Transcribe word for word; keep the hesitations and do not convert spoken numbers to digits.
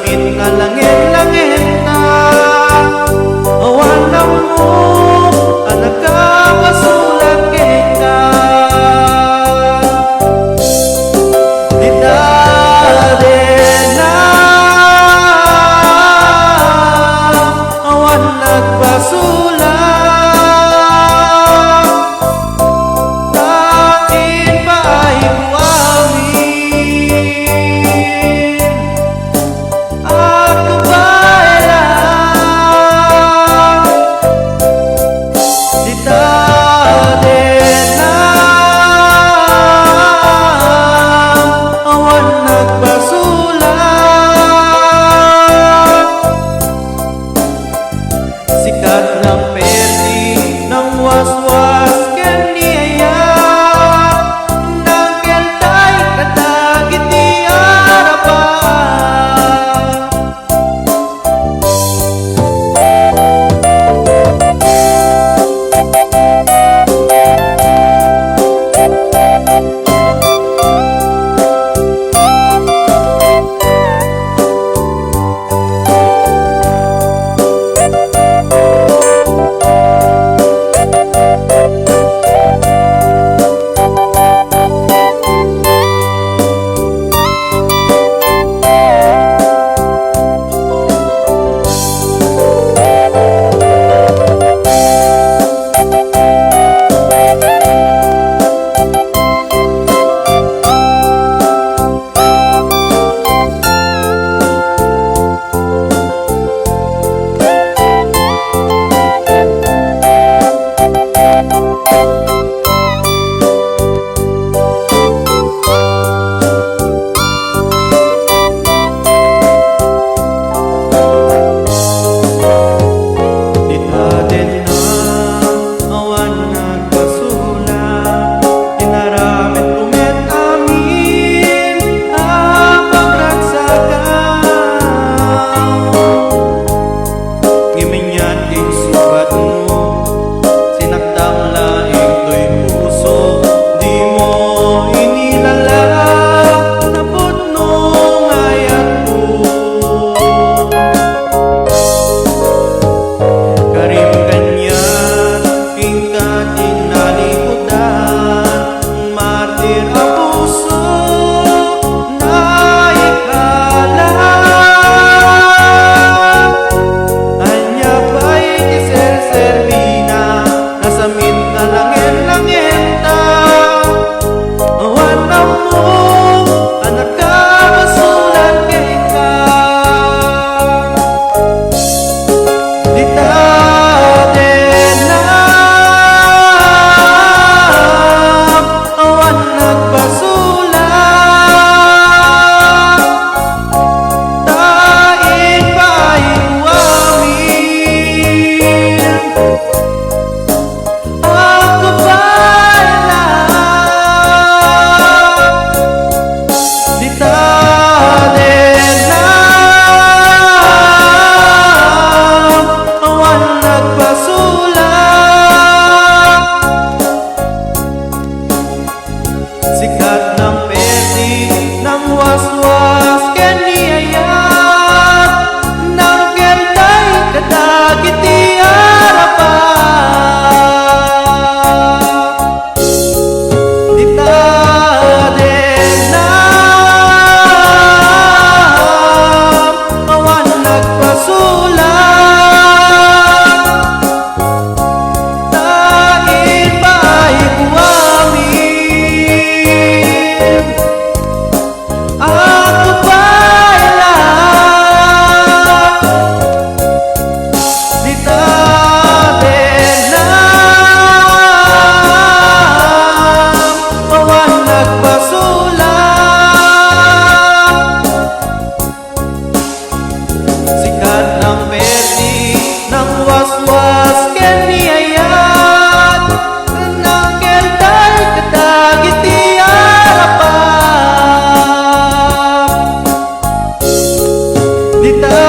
Inalangin-langenta, awan ammo a nakapasulak kenka. Dita denna, awan nagpasulak. Ta impaayko amin a kabaylan. Dita denna, awan nagpasulak. Sika ti namperdi, namwaswas ken ni ayat, nangkeltay kadagiti Araba. Dita denna, awan nagpasulak, inaramidko met amin a pagragsakan. Ngem anian ti insungbatmo, sinaktam laeng toy puso, dimo inilala, napudno nga ayatko. Karim kaniak, inka ti nalikudan, martir a puso, naikala. Ania pay ti serserbina, nasamit nga langen-langenta? Awan ammo a nakabasulan kenka. Dita denna, awan nagpasulak, ta impaayko amin a kabaylan. Dita denna, awan nagpasulak. Sika ti namperdi, namwaswas ken ni ayat, nangkeltay kadagiti Araba. Dita denna, awan nagpasulak, ta impaayko amin a kabaylan. Dita denna, awan nagpasulak. Sika ti namperdi, namwaswas ken ni ayat, nangkeltay kadagiti Araba. Dita